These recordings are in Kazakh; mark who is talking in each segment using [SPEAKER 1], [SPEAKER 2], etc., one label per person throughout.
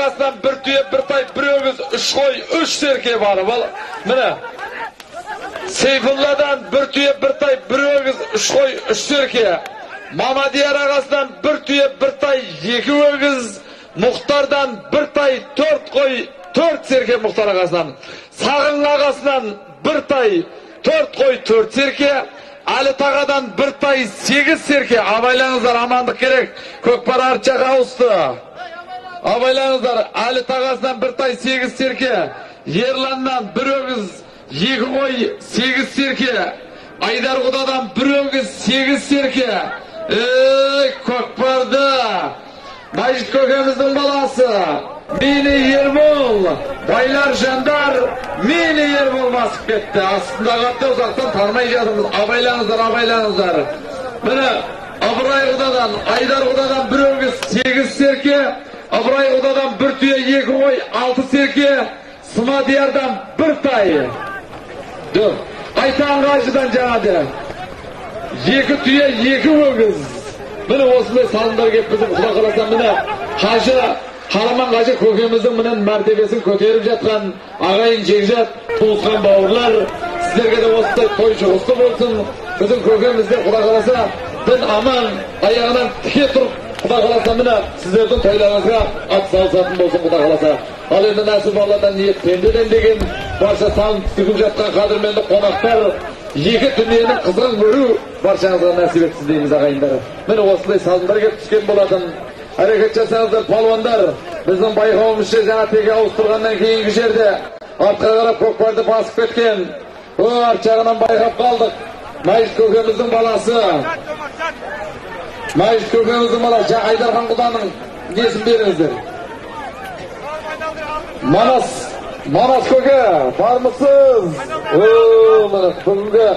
[SPEAKER 1] ағасынан бір түйе, бір тай, бір өгіз, 3 қой, 3 серке бар. Міне, Сейфулладан бір түйе, бір тай, бір өгіз, 3 қой, 3 серке. Мамадияр ағасынан бір түйе, бір тай, 2 өгіз. Мұхтардан бір тай, 4 қой, 4 серке Мұхтар ағасынан. Сағын ағасынан бір тай, 4 қой, 4 серке. Әлі тағадан бір тай, 8 серке. Абайлаңыздар, амандық керек. Көкпар арт жаққа ауысты. Абайлаңыздар, Әлі тағасынан бір тай, 8 серке. Ерланнан бір өгіз, 2 қой, 8 серке. Айдар құдадан бір өгіз, 8 серке. Ей, көкпарды Мәжит көкеміздің баласы Мені Ербол, байлар жандар, мені Ербол басып кетті. Астындағы атты ұзақтан танымай жатырмыз. Абайлаңыздар, абайлаңыздар. Міне, Ыбырай құдадан, Айдар құдадан бір өгіз, 8 серке. Ыбырай құдадан бір түйе, 2 қой, 6 серке. Смадиярдан бір тай. Айтан қажыдан жаңады. 2 түйе, 2 өгіз. Міне осындай салымдар келіп біздің құда қаласа, міне қажы, Қараман қажы көкеміздің міне мәртебесін көтеріп жатқан ағайын жекжат, туысқан бауырлар, сіздерге де осындай той жұғысты болсын. Біздің көкеміз де құда қаласа дін аман, аяғынан тіке тұрып, құда қаласа міне сіздердің тойларыңызға ат салысатын болсын құда қаласа. Ал енді нәсіп Алладан, ниет пендеден деген барша салым тігіп жатқан қадірменді қонақтар, екі дүниенің қызығын көру баршаңызға нәсіп етсін дейміз ағайындар. Міне осындай салымдар келіп түскен болатын. Әрекет жасаңыздар палуандар. Біздің байқауымызша жаңа теке ауыстырғаннан кейінгі жерде артқа қарап көкпарды басып кеткен. Арт жағынан байқап қалдық. Мәжит көкеміздің баласы. Мәжит көкеміздің баласы Айдархан құданың несін беріңіздер. Манас, Манас көке, бармысыз? Міне бүгінгі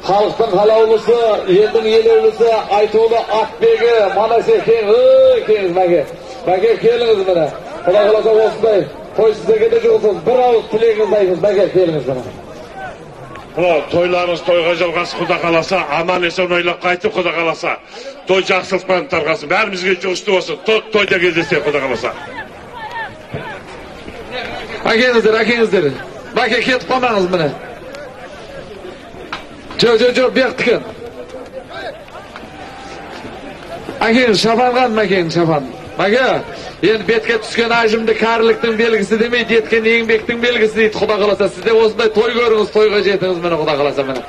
[SPEAKER 1] халықтың қалаулысы, елдің елеулісі, айтулы атбегі Манас екен. Келіңіз, Мәке. Мәке, келіңіз міне. Құдай қаласа осындай той сіздерге де жұғысыз. Бір ауыз тілегіңізді айтыңыз, Мәке, келіңіз міне.
[SPEAKER 2] Мына тойларыңыз тойға жалғасын, құда қаласа, аман есен ойлап қайтып, құда қаласа. Той жақсылықпен тарқасын, бәрімізге жұғысты болсын. Тойда кездесейік, құда қаласа.
[SPEAKER 1] Әкеңіздер, әкеңіздер. Мәке, кетіп қалмаңыз міне. Жоқ, жоқ, жоқ, бұяқтікі. Әкеңіз шапанған, мәкеңіз шапан. Мәке, енді бетке түскен әжімді кәріліктің белгісі демейді, еткен еңбектің белгісі дейді, құда қаласа. Сіз де осындай той көріңіз, тойға жетіңіз міне, құда қаласа міне.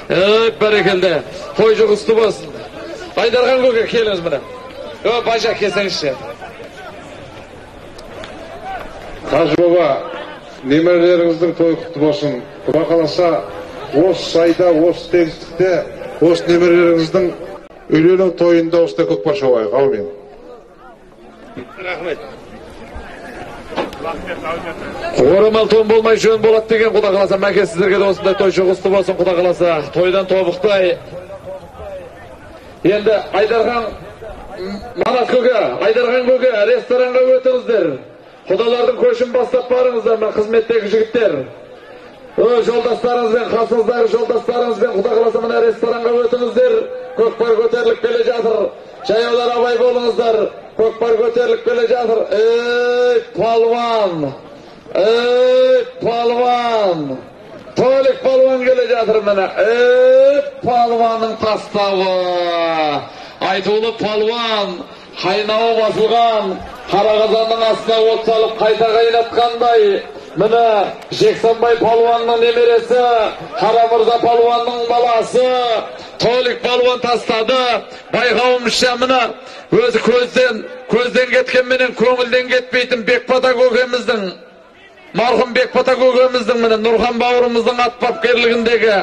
[SPEAKER 1] Ей, бәрекелді. Той жұғысты болсын. Айдархан көке, келіңіз міне. Ö, бажа, келсеңізші.
[SPEAKER 3] Қажы баба, немерелеріңіздің тойы құтты болсын. Құда қаласа, осы сайда, осы тегістікте, осы немерелеріңіздің үйлену тойында осындай көкпар шабайық. Әумин.
[SPEAKER 2] Рахмет.
[SPEAKER 1] Орамал тон болмай жөн болады деген, құда қаласа. Мәке, сіздерге де осындай той жұғысты болсын, құда қаласа. Тойдан тобықтай. Енді Айдархан, Манас көке, Айдархан көке, ресторанға өтіңіздер. Құдалардың көшін бастап барыңыздар, мына қызметтегі жігіттер. Жолдастарыңызбен, қасыңыздағы жолдастарыңызбен, құда қаласа мына ресторанға өтіңіздер. Көкпар көтеріліп келе жатыр. Жаяулар абай болыңыздар. Көкпар көтеріліп келе жатыр. Ей, палуан! Ей, палуан! Толик палуан келе жатыр міне. Ей, палуанның тастауы! Айтулы палуан, қайнауы басылған, қара қазанның астына от салып қайта қайнатқандай. Міне Жексенбай палуанның немересі, Қарамырза палуанның баласы Толик палуан тастады. Байқауымызша міне өзі көзден кеткенменен көңілден кетпейтін Бекбата көкеміздің, марқұм Бекбата көкеміздің міне Нұрхан бауырымыздың ат бапкерлігіндегі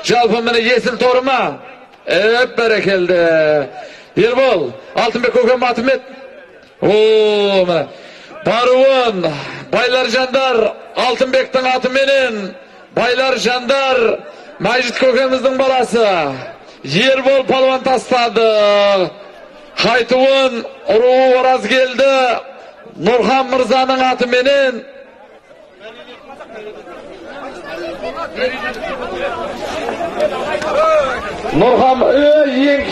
[SPEAKER 1] жалпы міне есіл торы ма? Еп, бәрекелді. Ербол, Алтынбек көкем атым ет. О, міне Баруын, байлар жандар, Алтынбектің атыменен, байлар жандар, Мәжит көкеміздің баласы Ербол палуан тастады. Қайтуын, ұруы Ораз келді, Нұрхан мырзаның атыменен. Нұрхан, ең